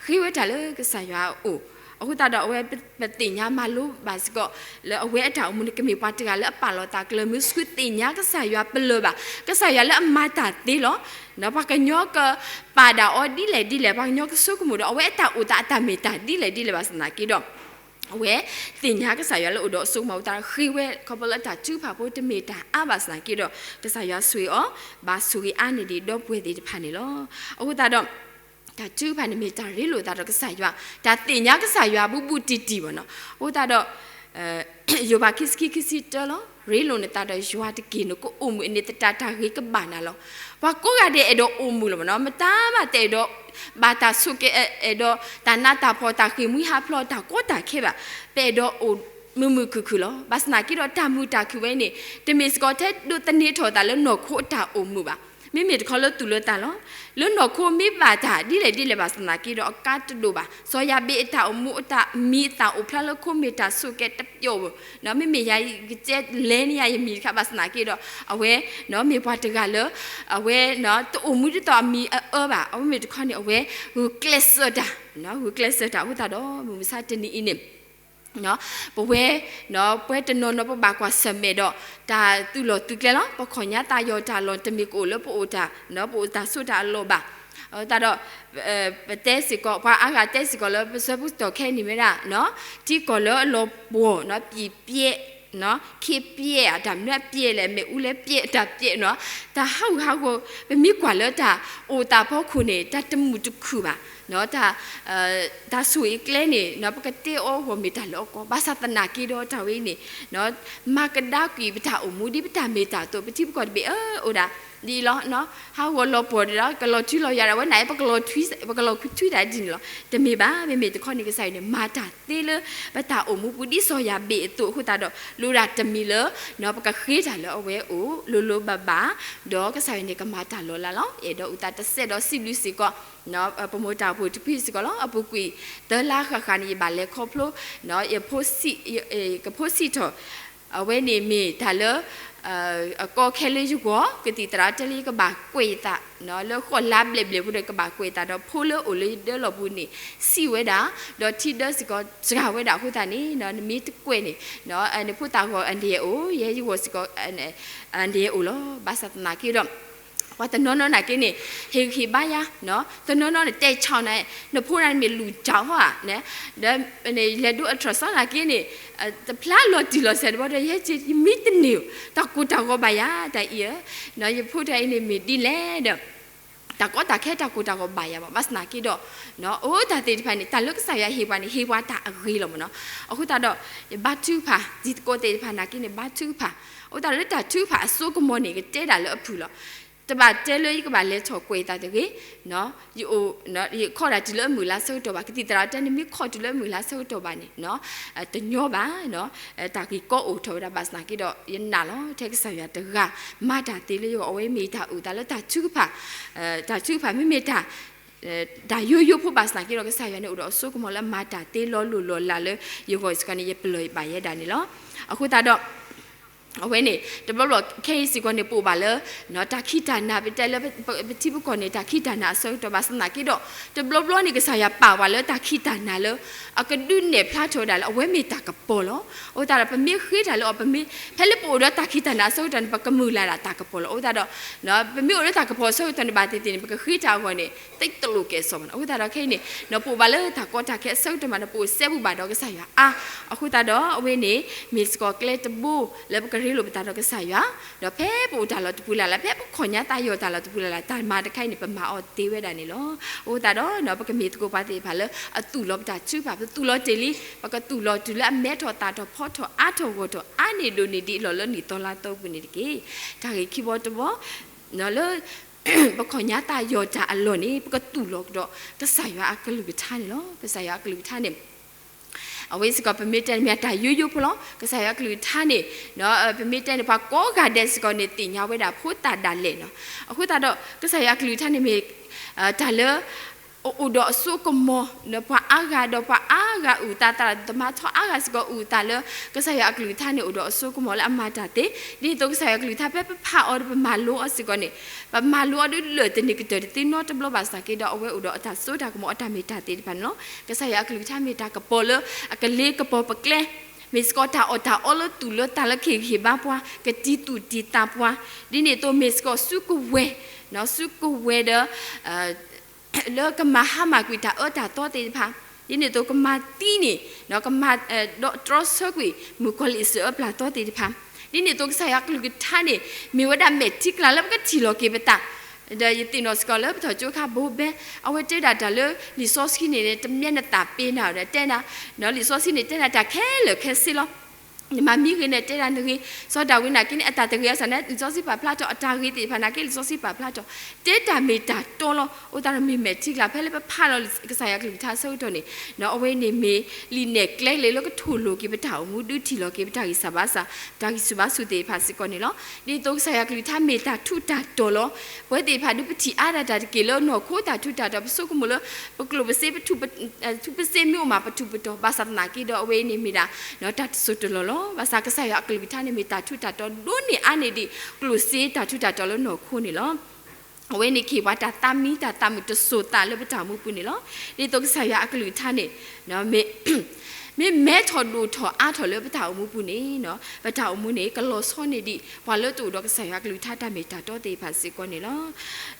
ဃ့ဝဲတၢ်လၢကစၢ်ယွၤအအိၣ် အဃိသတးဒီးအဝဲ ပသ့ၣ်ညါမၤလိဘၣ်စ့ၢ်ကီး လၢအဝဲအတၢ်အိၣ်မူန့ၣ် ကမ့ၢ်ပှၤတဂၤလၢအပာ်လီၤသးကျၢၤ မ့ၢ်စူသ့ၣ်ညါကစၢ်ယွၤပလၢၢ်ဘၣ် ကစၢ်ယွၤလၢအမၤတၢ်သ့လီၤ. ပှၤကညီကပာ်ဒၣ်အီၤဒ်လဲၣ်ဒ်လဲၣ် ပှၤကညီကဆိကမိၣ်ဒီး အဝဲအတၢ်အိၣ်သးအတၢ်မ့ၢ်တၢ်ဒ်လဲၣ်ဒ်လဲၣ်ဘၣ်ဆၣ်သနာ်က့ဒီး အဝဲသ့ၣ်ညါကစၢ်ယွၤလၢအိၣ်ဒီးအစိကမီၤအဃိသတးဒီး ဃ့ဝဲခီဖျိလၢတၢ်ထုကဖၣ်ဖိတမ့ၢ်တၢ်အါဘၣ်ဆၣ်သနာ်က့ဒီး ကစၢ်ယွၤဆိၣ်ဂ့ၤအီၤ ဘၣ်ဆိၣ်ဂ့ၤအါန့ၢ်ဒံးဒီပုၢ်ဝဲၢ်သ့ၣ်တဖၣ်န့ၣ်လီၤ. အဃိသတးဒီး တၢ်ထုကဖၣ်န့ၣ်မ့ၢ်တၢ်ရ့လိာ်သးဒီးကစၢ်ယွၤ တၢ်သ့ၣ်ညါကစၢ်ယွၤဘူးဘူးတံၢ်တံၢ်ဘၣ်နီၤ. အဃိသတးဒီး ယိၤဘးခံဆံခံ ခံဆံတၢလီၤ. ရ့လိာ်နသးဒီးယွၤတက့ၢ် နကအိၣ်မုာ်အန့ၣ်သတး တၢ်ဂ့ၤကဘၣ်နၤလီၤ. ပှၤကိးဂၤဒဲးအဲၣ်ဒိးအိၣ်မုာ်လီၤမ့ၢ်နီၤ မတၤမးတအဲၣ်ဒိး ဘၣ်တၢ်ဆိၣ်ကဲ အဲၣ်ဒိးတၢ်နးတၢ်ဖှီၣ် တၢ်ဃ့ၢ်မှံဟးဖျိး တၢ်ကီတၢ်ခဲဘၣ်. ပအဲၣ်ဒိးအိၣ်မုာ်မုာ်ခုၣ်ခုၣ်လီၤ. ဘၣ်ဆၣ်သနာ်က့ဒီးတၢ်မုာ်တၢ်ခုၣ်ဝဲန့ၣ် တမ့ၢ်စ့ၢ်ကီးထဲဒိးသန့ၤထီၣ်သးလၢနီၢ်ခိအတၢ်အိၣ်မုာ်ဘၣ်. မ့မ့ၢ်တခီလၢသူၣ်လၢသးလီၤ. လၢနီၢ်ခိမ့ၢ်ဘၣ်တၢ်ဒ်လဲၣ်ဒ်လဲၣ်ဘၣ်ဆၣ်သနာ်က့ဒီး အကါတဒိၣ်ဘၣ်. စီၤယၤဘ့းအတၢ်အိၣ်မူအတၢ်မံၤအသၣ်အိၣ်ဖျါလၢခိမ့ၢ်တၢ်ဆိၣ်ကဲတပျီၣ်ဘၣ်. မ့မ့ၢ်ယၤ ယကတဲလဲန့ၢ်ယၤယမံၤတခါဘၣ်ဆၣ်သနာ်က့ဒီး အဝဲ မ့ၢ်ပှၤတဂၤလၢ အဝဲ တအိၣ်မူဒ်သိးအမံၤအအၢဘၣ်. အဝဲမ့ၢ်တခီန့ၣ် အဝဲ ဂုာ်ကျဲးစၢးတၢ် ဂုာ်ကျဲးစၢးတၢ်အဃိသတးဒီး မုၢ်မဆါတနံၤအံၤန့ၣ် ပဝဲ ပဝဲတနီၤနီၤပဘၣ်ကွၢ်ဆၢၣ်မဲာ်ဒီး တၢ်သုးလီၢ်သုးကျဲလီၤ. ပခီၣ်ညါသးယီၤတၢ်လီၢ် တမ့ၢ်ကအိၣ်လၢပအိၣ်တၢ် ပအိၣ်တၢ်ဆိးတၢ်အလီၢ်ဘၣ်. အဃိသတးဒီး ပတဲစ့ၢ်ကီး ပှၤအါဂၤတဲစ့ၢ်ကီးလၢ ပဆၢဖှိၣ်တီၢ်ခဲအံၤန့ၣ်မ့ၢ်ဒၣ် ထံကီၢ်လၢအလီၤပှီၢ် ပံာ်ပျဲ ခ့ပျဲ တၢ်မနုၤအပျဲလဲၣ် မ့ၣ်အူလဲၣ်ပျဲ တၢ်ပျဲနီၤ တၢ်ဟးဂူာ်ဟးဂီၤ ပမ့ၢ်ကွၢ်လၢတၢ်အိၣ်သးဖီခိၣ်န့ၣ် တၢ်တမုာ်တခုၣ်ဘၣ် တၢ် တၢ်ဆိၣ်ဂ့ၤကျဲန့ၣ် ပကတဲအီၤဂီၢ်မ့ၢ်တၢ်လၢအကီ ဘၣ်ဆၣ်သနာ်က့ဒီးတၢ်ဝဲအံၤန့ၣ် မၤကဒါကွံာ်ပတၢ်အိၣ်မူဒ်ပတၢ်မ့ၢ်တၢ်တီ ပထံပကီၢ်တဘ့ၣ်အၢ အိၣ်ဒၣ်ဒ်အံၤလီၤ. ဟးဂီၤလီၤပှီၢ်ဒီး ကလီၤထွံလီၤယၤဒီး အဝဲန့ၣ် ပကလီၤထွံ ပကလီၤထွံတၢ်ဒ်န့ၣ်လီၤ. တမ့ၢ်ဘၣ် မ့မ့ၢ်တခီန့ၣ် ကစၢ်ယွၤန့ၣ် မၤတၢ်သ့လၢ ပတၢ်အိၣ်မူပူၤဒ်စီၤယၤဘ့းအသိးအဃိသတးဒီး လိၣ်ဒၣ်တမံၤလၢ ပကဃ့တၢ်လၢအဝဲအအိၣ် လိၤလိၤဘၣ်ဘၣ် ဒီးကစၢ်ယွၤန့ၣ် ကမၤတၢ်လီၤလးလီၤ. အဲၣ်ဒိးအုၣ်သးတစဲးဒီးစံးဘျုးစ့ၢ်ကီး ပမိၢ်တၢ်အိၣ်ဖှိၣ်တဖုစ့ၢ်ကီးလီၤ. အပူၤကွံာ် သၢလါဃၣ်ဃၣ်န့ၣ် ယဘၣ်လဲၤခီဖျိ ယဖိ ကဖိဆံးထီၣ် အဝဲန့ၣ်မ့ၢ်တၢ်လၢ အကီခဲလၢယဂီၢ် ကသံၣ်သရၣ်တဲလၢယကဘၣ်ကွဲးယသး လၢဃိးလါဘျဲၣ်ဘျဲၣ်ဖိဒီး ကဘၣ်ကွဲးယသးဒီးဖိလၢအိၣ်လၢယဒၢလီၢ်ပူၤန့ၣ် စံးဝဲဒၣ် ဒီးထံဒၢစ့ၢ်ကီးစှၤဝဲဒၣ်အဃိသတးန့ၣ် နမ့ၢ်တကွဲးန့ၣ် နဖိသၣ်ဂီၢ်အန္တရာယ်အိၣ် ယဲယဂီၢ်စ့ၢ်ကီး အန္တရာယ်အိၣ်လီၤ. ဘၣ်ဆၣ်သနာ်က့ဒီး ပှၤတနီၤနီၤနာ်က့န့ၣ် ဟ့ၣ်ဂံၢ်ဘါယၤ တနီၤနီၤန့ၣ် တဲဆီၣ်နၤ နဖိန့ၣ်မ့ၢ်လူၤကၠီၣ်ဟီဧါ ဒီးလဲၤဒိအထြၢၣ်စီနာ်က့န့ၣ် တဖျါလီၤတံၢ်လီၤဆဲးတဘျီဒီး ယဲက့ ယမံတန့ၢ်ဧိၤ တၢ်ကိၢ်တၢ်ဂီၤဘၣ်ယၤ တၢ်အံၤဧၢ ယဖိတၢ်အံၤန့ၣ်မ့ၢ်ဒ်လဲၣ်ဒီး တၢ်ကီတၢ်ခဲတၢ်ကိၢ်တၢ်ဂီၤဘၣ်ယၤဘၣ် ဘၣ်ဆၣ်သနာ်က့ဒီး အိၣ်တၢ်သ့ၣ်တဖၣ်န့ၣ် တၢ်လၢကစၢ်ယွၤဟ့ၣ်ပှၤန့ၣ် ဟ့ၣ်ပှၤတၢ်အဂ့ၤလီၤမ့ၢ်နီၤ. အဃိသတးဒီး ယဘါထုကဖၣ် တံၤသကိးသ့ၣ်တဖၣ်နာ်က့န့ၣ် ဘါထုကဖၣ် အဃိသတးဒီးလၢတၢ်ထုကဖၣ်အစိကမီၤန့ၣ် ကတဲဒၣ်လၢအဖုၣ်လီၤ. တဘၣ်တဲလၢယကဘၣ်လဲၤထီၣ်ကွဲးသးတဂ့ၤ ယအိၣ် ယခီၣ်ဒၣ်တုၤလၢအမုၢ်လါဆၢကတီၢ်ဘၣ် ကသံၣ်သရၣ်တဲန့ၣ် မ့ၢ်ခီၣ်တုၤလၢအမုၢ်လါဆၢကတီၢ်ဘၣ်န့ၣ် တညီဘၣ် တၢ်ဂ့ၢ်ကီအိၣ်ထီၣ်ဝဲဒၣ်ဘၣ်ဆၣ်သနာ်က့ဒီး ယနာ်လီၤ ထဲကစၢ်ယွၤတဂၤ မၤတၢ်သ့လၢယဂီၢ် အဝဲမ့ၢ်တၢ်အုၣ်သးလၢတၢ်ထုကဖၣ် တၢ်ထုကဖၣ်မ့မ့ၢ်တၢ် တၢ်ယိယိဖိဘၣ်ဆၣ်သနာ်က့ဒီး ကစၢ်ယွၤန့ၣ်အိၣ်ဒီးအစိကမီၤလၢအမၤတၢ်သ့လီၤလိၢ်လီၤလးလၢယဂီၢ်စ့ၢ်ကီးန့ၣ် ယပလီၢ်ယဘၣ်ယဲဒၣ်န့ၣ်လီၤ. အဃိသတးဒီး အဝဲန့ၣ် တဘျီဘျီခဲအံၤစ့ၢ်ကီးန့ၣ် ပအိၣ်ဘၣ်လၢ တၢ်ခံးတၢ်နၤ ပတဲလၢ ပထံပကီၢ်န့ၣ် တၢ်ခံးတၢ်နၤအဆၢကတီၢ်ဘၣ်ဆၣ်သနာ်က့ဒီး တဘျီဘျီန့ၣ် ကစၢ်ယွၤပာ်ပှၤလၢတၢ်ခံးတၢ်နၤလၢ အကဒုးနဲၣ်ဖျါထီၣ်ဝဲဒၣ်လၢအဝဲမ့ၢ်တၢ်ကပီၤလီၤ. အဃိသတးဒီး ပမ့ၢ်ဃ့တၢ်လၢအီၤ ပမ့ၢ် ဖဲလၢပအိၣ်ဒီးတၢ်ခံးတၢ်နၤအဆၢကတီၢ်န့ၣ် ပကမုၢ်လၢ်ဒၣ်တၢ်ကပီၤလီၤ. အဃိသတးဒီး ပမ့ၢ်အိၣ်ဒီးတၢ်ကပီၤအဆၢကတီၢ်န့ၣ် ဘၣ်သ့ၣ်သ့ၣ်န့ၣ် ပကဃ့တၢ်အဂီၢ်န့ၣ် သ့တလိာ်ကဲၣ်ဆိးဘၣ်နီၤ. အဃိသတးဒီးခဲအံၤန့ၣ် ပအိၣ်ဘၣ်လၢတၢ်ကီတၢ်ခဲအဆၢကတီၢ်မး ပအိၣ်စဲဘူးဘၣ်ဒီးကစၢ်ယွၤအါ အဃိသတးဒီး အဝဲန့ၣ် မ့ၢ်စ့ၢ်ကီးကျဲတဘိလၢပကရ့လိာ်ပသးဒီးကစၢ်ယွၤ ဒီးဖဲပအိၣ်တၢ်လီၢ်တပူၤလၢ်လၢ် ဖဲပခီၣ်ညါသးယီၤတၢ်လီၢ်တပူၤလၢ်လၢ် တၢ်မၤတခါအံၤန့ၣ် ပမၤအီၤသ့ဝဲဒၣ်န့ၣ်လီၤ. အဃိသတးဒီး ပကမ့ၢ်သကိးပှၤသ့ၣ်တဖၣ်လၢအသူၣ်လီၤပတၢ်ထုကဖၣ် ပသူၣ်လီၤတ့ၢ်လံ ပကသူၣ်လီၤတုၤလၢအမဲထီၣ်သၣ်ထီၣ်ဖီထီၣ်အါထီၣ်ဂီၢ်ထီၣ် အါန့ၢ်ဒိၣ်န့ၢ်ဒံးအလီၢ်လၢနံၣ်သီလါသီပူၤန့ၣ်တက့ၢ်. တၢ်ဂ့ၢ်ခံဘီတဘီ လၢ ပခီၣ်ညါသးယီၤတၢ်အလီၢ်န့ၣ် ပကသူၣ်လီၤကဒီး ကစၢ်ယွၤအကလုၢ်ကထါန့ၣ်လီၤ. ကစၢ်ယွၤအကလုၢ်ကထါန့ၣ် အဝဲစ့ၢ်ကီး ပမ့ၢ်တဲန့ၣ်မ့ၢ်တၢ်ယိယိဖိလီၤ. ကစၢ်ယွၤအကလုၢ်ကထါန့ၣ် ပမ့ၢ်တဲန့ၣ် ပှၤကိးဂၤဒဲးစ့ၢ်ကီးန့ၣ် သ့ၣ်ညါဝဲဒၣ်ဖိသၣ်ဒၣ်လဲာ်နီၤ. အဃိသတးဒီး ကစၢ်ယွၤအကလုၢ်ကထါန့ၣ်မ့ၢ် တၢ်လၢ အိၣ်ဒီးအစိကမီၤ ဒီးပှၤအါဂၤ ဒီးပှၤအါဂၤအုၣ်သး သရၣ်သမါထီအါဂၤစ့ၢ်ကီးအုၣ်သးလၢ ကစၢ်ယွၤအကလုၢ်ကထါန့ၣ် အိၣ်ဒီးအစိကမီၤလၢအမၤတၢ်သ့, ဒ်သိးကစၢ်ယွၤအကလုၢ်ကထါ ဖဲပဖးအီၤဒီးပမၤလိအီၤစ့ၢ်ကီးန့ၣ်, ပမၤလိအီၤဒုးလၢာ်တန့ၢ်ကတၢၢ်တသ့နီတဘျီဘၣ်ဆၣ်က့ဒီး အဝဲအိၣ်ဒီးအတၢ်စိတၢ်ကမီၤအတၢ်မ့ၢ်တၢ်သ့တဖၣ်န့ၣ်လီၤ. ကစၢ်ယွၤအကလုၢ်ကထါမ့ၢ်တၢ်ကပီၤလၢအကလ့ကပီၤပကျဲ, မ့ၢ်စ့ၢ်ကီးတၢ်အီၣ်တၢ်အီလၢသူၣ်လၢသးလၢကဟ့ၣ်ဂံၢ်ဟ့ၣ်ဘါပှၤ, ကတံၤသူၣ်တံၤသးပှၤ, ဒ်န့ၣ်အသိးမ့ၢ်စ့ၢ်ကီးစုကဝဲၤ, စုကဝဲၤဒီး လၢကမၤဟါမၢ်ကွံာ်တၢ်အၢတၢ်သီသ့ၣ်တဖၣ်, ဒ်န့ၣ်အသိးကမၤသံန့ၢ် ကမၤဒီးတြီဆၢကွံာ် မုၣ်ကီၤလံၢ်အစၢၤအၢပျၢ်သီသ့ၣ်တဖၣ်, ဒ်န့ၣ်အသိးကစၢ်ယွၤအကလုၢ်ကထါန့ၣ် မ့ၢ်ဝဲဒၣ်မဲာ်ထံကလၤလၢပကထံၣ်လီၤက့ၤပတၢ်, ဒီးယသ့ၣ်နီၣ်စ့ၢ်ကီးလၢပထီၣ်ကၠိခါဘိဘဲ, အဝဲတဲဒၣ်တၢ်လၢလံာ်စီဆှံန့ၣ် တမ့ၢ်နသးပ့ၤနၤဒီးတဲနၤ, လံာ်စီဆှံန့ၣ်တဲနၤတၢ်ခဲလၢာ်ခဲဆ့လီၤ. နမၤမံဂ့ၤန့ၣ်တဲဒၣ်နဂ့ၤ, စီၤဒၤဝံးနာ်က့န့ၣ် အတၢ်တဂ့ၤအစၢ်န့ၣ် လံာ်စီဆှံပာ်ဖျါထီၣ်, အတၢ်ဂ့ၤသ့ၣ်တဖၣ်နာ်က့ လံာ်စီဆှံပာ်ဖျါထီၣ်, တဲတၢ်မ့ၢ်တၢ်တီလီၤ. အဃိသတးဒီးမ့ၢ်မဲာ်ထံကလၤဖဲလၢပဖးလီၤကစၢ်ယွၤကလုၢ်ကထါအဆၢကတီၢ်န့ၣ်, အဝဲန့ၣ်မ့ၢ်လံာ်နဲၣ်ကျဲလၢကထိၣ်လိာ်က့ၤပတၢ်အိၣ်မူ ဒုးထံၣ်လီၤက့ၤပတၢ်ဂံၢ်စၢ်ဘါစၢ်, ပတၢ်ဂံၢ်ဆူၣ်ဘါဆူၣ်သ့ၣ်တဖၣ်စ့ၢ်ကီးန့ၣ်လီၤ. ဒ်သိးကစၢ်ယွၤကလုၢ်ကထါမ့ၢ်တၢ်ထူးတၢ်တီၤလီၤ. ပဝဲသ့ၣ်တဖၣ်ဒုးပထံၣ်အါဒၣ်တၢ်တက့ၢ်လၢနီၢ်ခိတၢ်ထူးတၢ်တီၤ ပဆိကမိၣ်လၢ ပကျိၣ်ပစ့ ပထူၣ်ပစ့မ့ၢ်အိၣ်မးပထူးပတီၤ ဘၣ်ဆၣ်သနာ်က့ဒီးအဝဲအံၤန့ၣ်မ့ၢ်ဒၣ် တၢ်တစိၢ်တလီၢ်လီၤ. ဘၣ်ဆၣ်ကစၢ်ယွၤအကလုၢ်ကထါန့ၣ်မ့ၢ်တၢ်ထူးတၢ်တီၤဒိၣ်န့ၢ်အါန့ၢ်ဒံး ကျိၣ်စ့တၢ်ထူးတၢ်တီၤလၢနီၢ်ခိန့ၣ်လီၤ. အဝဲန့ၣ်ကဟ့ၣ်ပှၤတၢ်သးမံတၢ်သးမုာ်တစိၢ်သးလၢပတၢ်အိၣ်မူပူၤန့ၣ်လီၤ. ဒ်သိးကစၢ်ယွၤအကလုၢ်ကထါန့ၣ် မ့ၢ် မ့ၢ်မဲထီၣ်ဒိၣ်ထီၣ်အါထီၣ်လၢပတၢ်အိၣ်မူပူၤန့ၣ်, ပတၢ်အိၣ်မူန့ၣ် ကလီၤဆီန့ၢ်ဒံးပှၤလၢတအိၣ်ဒီးကစၢ်ယွၤအကလုၢ်ကထါတၢ်မ့ၢ်တၢ်တီသ့ၣ်တဖၣ်စ့ၢ်ကီးန့ၣ်လီၤ.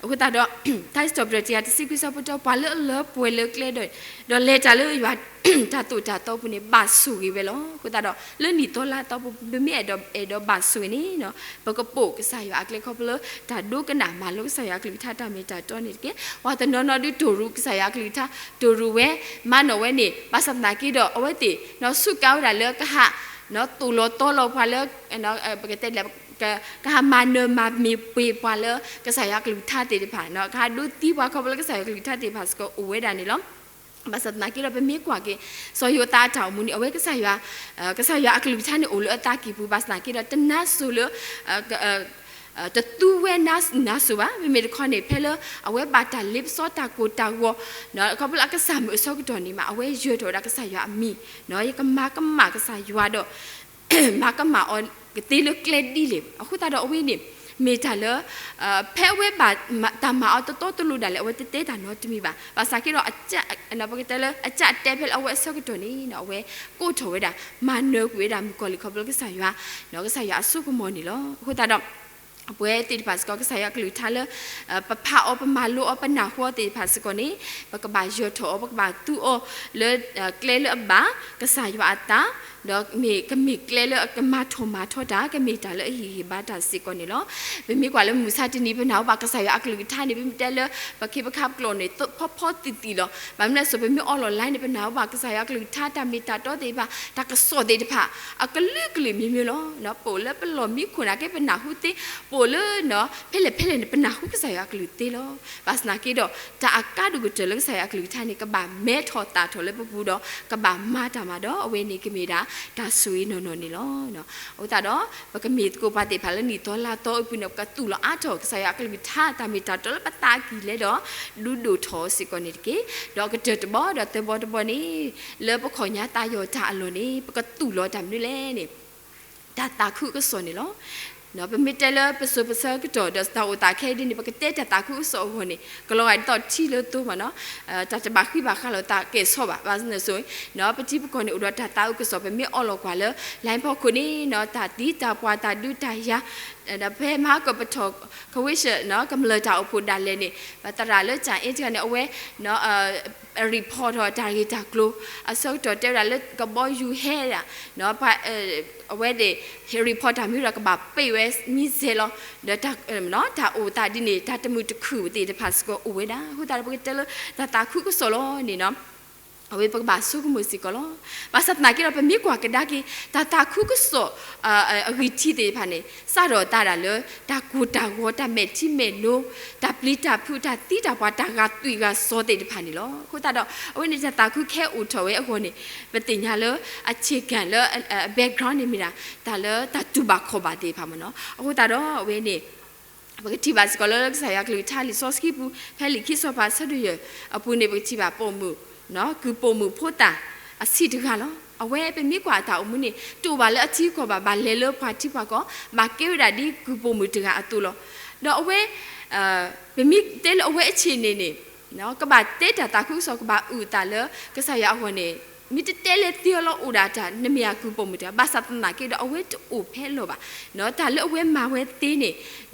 အဃိသတးဒီး တၢ်စံးထီၣ်ပတြၢၤတကယၤတဆံခွံဆၢဖိတဆၢ ပှၤလၢအလၢပှဲၤလၢကျဲဒီး ဒီးလဲၤတၢ်လၢယွၤတၢ်သိၣ်တၢ်သီပူၤန့ၣ် ဘၣ်ဆိၣ်ဂ့ၤဝဲလီၤ. အဃိသတးဒီး လၢနံၣ်သီလါသီပူၤ ပမ့ၢ်အဲၣ်ဒိး အဲၣ်ဒိးဘၣ်ဆိၣ်ဂ့ၤန့ၣ် ပကပိာ်ကစၢ်ယွၤအကျဲခီဖျိလၢ တၢ်ဒိကနၣ်မၤလိကစၢ်ယွၤအကလုၢ်ကထါတၢ်မ့ၢ်တၢ်တီန့ၣ်တက့ၢ်. ပှၤတနီၤနီၤဒုးတိၢ်ရူးကစၢ်ယွၤအကလုၢ်ကထါ တိၢ်ရူးဝဲ မၤနီၣ်ဝဲန့ၣ် ဘၣ်ဆၣ်သနာ်က့ဒီး အဝဲသ့ၣ် စူးကါဝဲဒၣ်လၢကဟး သိၣ်လီၤသီလီၤပှၤလၢ ပကတဲလဲၣ် ကဟးမၤနၢၤမၤမံၤပှ့ၤပှၤလၢကစၢ်ယွၤအကလုၢ်ကထါသ့ၣ်တဖၣ် ကဟးဒိသံပှၤခီဖျိလၢကစၢ်ယွၤအကလုၢ်ကထါသ့ၣ်တဖၣ်စ့ၢ်ကီးအိၣ်ဝဲဒၣ်န့ၣ်လီၤ. ဘၣ်ဆၣ်သနာ်က့ဒီး ပမ့ၢ်ကွၢ်က့ၤ စီၤယိၤသးအတၢ်အိၣ်မူန့ၣ် အဝဲကစၢ်ယွၤ ကစၢ်ယွၤအကလုၢ်ကထါန့ၣ်အိၣ်လၢအသးကံၢ်ပူၤ ဘၣ်ဆၣ်သနာ်က့ဒီး တနါစိၤလၢ တသူဝဲနါစိၤဘၣ်. မ့မ့ၢ်တခီန့ၣ် ဖဲလၢအဝဲဘၣ်တၢ်လ့ပစီတၢ်ကိၢ်တၢ်ဂီၤ ခီဖျိလၢအကစၢ်မုၣ်အဆၢကတီၢ်န့ၣ်မး အဝဲယၢၤထီၣ်ဝဲဒၣ်ကစၢ်ယွၤအမံၤ ယကမၤကမၣ်ကစၢ်ယွၤဒီး မၤကမၣ်အီၤကသ့လၢကျဲဒ်လဲၣ်. အဃိသတးဒီးအဝဲန့ၣ် မ့ၢ်တၢ်လၢ ဖဲအဝဲဘၣ်တၢ်မၤအီၤတတီတလိၤဒၣ်လဲာ် အဝဲတတဲတၢ်နီတမံၤဘၣ်. ဘၣ်ဆၣ်က့ဒီး ပကတဲလၢအကၢ်အတဲဖဲလၢအဝဲအဆၢကတီၢ်န့ၣ် အဝဲကိးထီၣ်ဝဲဒၣ် မၤနၢၤကွံာ်ဝဲဒၣ်မုၣ်ကီၤလံၢ်ခီဖျိကစၢ်ယွၤ ကစၢ်ယွၤအစိကမီၤန့ၣ်လီၤ. အဃိသတးဒီး ပဝဲသ့ၣ်တဖၣ်စ့ၢ်ကီး ကစၢ်ယွၤအကလုၢ်ကထါလၢ ပဖးအီၤ ပမၤလိအီၤ ပနၢ်ဟူအီၤသ့ၣ်တဖၣ်စ့ၢ်ကီးန့ၣ် ပကဘၣ်ယၢၤထီၣ်အီၤ ပကဘၣ်သူအီၤလၢ ကျဲလၢအဘၣ် ကစၢ်ယွၤအသး ဒီးမ့ၢ်ကမ့ၢ်ကျဲလၢကမၤထီၣ်မၤထီတၢ် ကမ့ၢ်တၢ်လၢအဟ့ၣ်ဂံၢ်ဟ့ၣ်ဘါတၢ်စ့ၢ်ကီးန့ၣ်လီၤ. ပမ့ၢ်ကွၢ်လၢမုၢ်မဆါတနံၤ ပနၢ်ဟူဘၣ်ကစၢ်ယွၤအကလုၢ်ကထါန့ၣ် ပမ့ၢ်တဲလၢ ပခ့ပခါပကျိာ်န့ၣ် ဖီဖီသံၣ်သံၣ်လီၤ. ဘၣ်မနုၤလဲၣ် ပမ့ၢ်အီလီၤလၢ်န့ၣ် ပနၢ်ဟူဘၣ်ကစၢ်ယွၤအကလုၢ်ကထါ တၢ်မ့ၢ်တၢ်တီသ့ၣ်တဖၣ် တၢ်ကစီၣ်သ့ၣ်တဖၣ် အကလုာ်ကလုာ်မံၤမံၤလီၤ. ပအိၣ်လၢပလီၢ်မံခိၣ်နာ်က့ ပနၢ်ဟူသ့, ပအိၣ်လၢ ဖဲလဲၣ်ဖဲလဲၣ်န့ၣ် ပနၢ်ဟူကစၢ်ယွၤအကလုၢ်သ့လီၤ. ဘၣ်ဆၣ်သနာ်က့ဒီး တၢ်အကါဒိၣ်ကတၢၢ်လၢကစၢ်ယွၤအကလုၢ်ကထါန့ၣ် ကဘၣ်မဲထီၣ်သၣ်ထီၣ်လၢပပူၤဒီး ကဘၣ်မၤတၢ်မၤဒီး အဝဲန့ၣ်ကမ့ၢ်ဒၣ် တၢ်ဆိၣ်ဂ့ၤနီၢ်နီၢ်န့ၣ်လီၤ. အဃိသတးဒီး ပကမ့ၢ်သကိးပှၤသ့ၣ်တဖၣ်လၢနံၣ်သီလါသီအပူၤန့ၣ် ပကသူၣ်လီၤအါထီၣ် ကစၢ်ယွၤအကလုၢ်ကထါ တၢ်မ့ၢ်တၢ်တီလၢပသးကံၢ်လဲဒီး ဒုးဒိၣ်ထီၣ်စ့ၢ်ကီးန့ၣ်တက့ၢ်. ဒီးကတၢၢ်တဘီဒီးသၢဘီတဘီန့ၣ် လၢပခိၣ်ညါသးယီၤတၢ်အလီၢ်န့ၣ် ပကသူၣ်လီၤတၢ်မနုၤလဲၣ်န့ၣ် တၢ်သးခုကစီၣ်န့ၣ်လီၤ. ပမ့ၢ်တဲလၢပစိၤပဆၢကတီၢ်ဒီးတၢ်အိၣ်သးခဲအံၤဒ်န့ၣ် ပကတဲတၢ်သးခုကစီၣ်အဂီၢ်န့ၣ် ကလီၤဂာ်ဒ်သိးထံလၢသိမးနီၤ တၢ်တဘၣ်ဃံဘၣ်ဃးလိာ်သးကဲၣ်ဆိးဘၣ်. ဘၣ်ဆၣ်န့ၣ် ပထံပကီၢ်န့ၣ် အိၣ်ဒီးတၢ်သးခုကစီၣ် ပမ့ၢ်အီလီၤကွၢ်လၢ လိုင်းဖီခိၣ်န့ၣ် တၢ်သံတၢ်ပှၢ်တၢ်ဒုးတၢ်ယၤ ဒီးဖဲမဟါကပထီၣ် ကဝ့ၢ်ရှၢၣ် ကမျၢၢ်တၢ်အိၣ်ဖှိၣ်ဒၣ်လဲာ်န့ၣ် ပသရၣ်လၢကၠၣ်အ့တဂၤန့ၣ် အဝဲ report ထီၣ်တၢ်ဂ့ၢ်တၢ်ကျိၤ အဆၢကတီၢ်တဲဝဲဒၣ်လၢကဘီယူၤဟဲဒၣ် အဝဲသ့ၣ် report တၢ်မ့ၢ်ဒီးကဘၣ်ပ့ၢ်ဝဲမံၤစဲးလီၤ. ဒီးတၢ်အိၣ်သးဒ်န့ၣ် တၢ်တမုာ်တခုၣ်သ့ၣ်တဖၣ်စ့ၢ်ကီးအိၣ်ဝဲဒၣ်. အဃိသတးဒီး ပကတဲလၢတၢ်သးခုကစီၣ်လီၤန့ၣ်နီၤ အဝဲပကဘၣ်ဆိကမိၣ်စ့ၢ်ကီးလီၤ. ဘၣ်ဆၣ်သနာ်က့ဒီး ပမ့ၢ်ကွၢ်ကဒါက့ၤ တၢ်သးခုကစီၣ် အဂံၢ်ထံးသ့ၣ်တဖၣ်န့ၣ် စးထီၣ်သးဒၣ်လၢ တၢ်ကိၢ်တၢ်ဂီၤ တၢ်မဲာ်ထံမဲာ်နိ တၢ်ပျံၤတၢ်ဖုး တၢ်သံတၢ်ပှၢ် တၢ်ဂာ်သွံၣ်ဂာ်စီၤသ့ၣ်တဖၣ်န့ၣ်လီၤ. အဃိသတးဒီး အဝဲန့ၣ်တၢ်သးခုခဲအိၣ်ထီၣ်ဝဲအဂီၢ်န့ၣ် ပသ့ၣ်ညါလၢ အဆ့ၣ်ကၣ်လၢ background န့ၣ်မ့ၢ်ဒၣ် တၢ်လၢတၢ်တူၢ်ဘၣ်ခီၣ်ဘၣ်သ့ၣ်တဖၣ်မ့ၢ်နီၤ. အဃိသတးဒီးအဝဲန့ၣ် ပကထံၣ်ဘၣ်စ့ၢ်ကီးလၢ လၢကစၢ်ယွၤကလုၢ်ကထါလံာ်စီဆှံပူၤ ဖဲလံာ်ခံစီၤပၤဆၢဒိၣ်ယဲၢ်အပူၤန့ၣ် ပကထံၣ်ဘၣ်ပိာ်မုၣ် ကုၢ်ပိာ်မုၣ်ဖိသၣ်အဆံးတဂၤလီၤ. အဝဲပမ့ၢ်ကွၢ်အတၢ်အိၣ်မူန့ၣ် တအိၣ်ဘၣ်လၢအထံအကီၢ်ဘၣ်, ဘၣ်လဲၤလၢပှၤထံပှၤကီၢ်, ဘၣ်ကဲဝဲဒၣ်ဒ်ကုၢ်ပိာ်မုၣ်တဂၤအသိးလီၤ. ဒီးအဝဲ ပမ့ၢ်တဲလၢအဝဲအဆံးန့ၣ်န့ၣ် ကဘၣ်တဲတၢ်သးခုကစီၣ် ကဘၣ်အုၣ်အသးလၢကစၢ်ယွၤအဂီၢ်န့ၣ် မ့ၢ်တတဲလၢသ့အီၤလီၤ အိၣ်ဒၣ်တၢ် နမ့ၢ်အကုၢ်ပိာ်မုၣ်တဂၤ, ဘၣ်ဆၣ်သနာ်က့ဒီး အဝဲတအိၣ်ဖဲလီၤဘၣ်. တၢ်လၢအဝဲမၤဝဲသ့န့ၣ်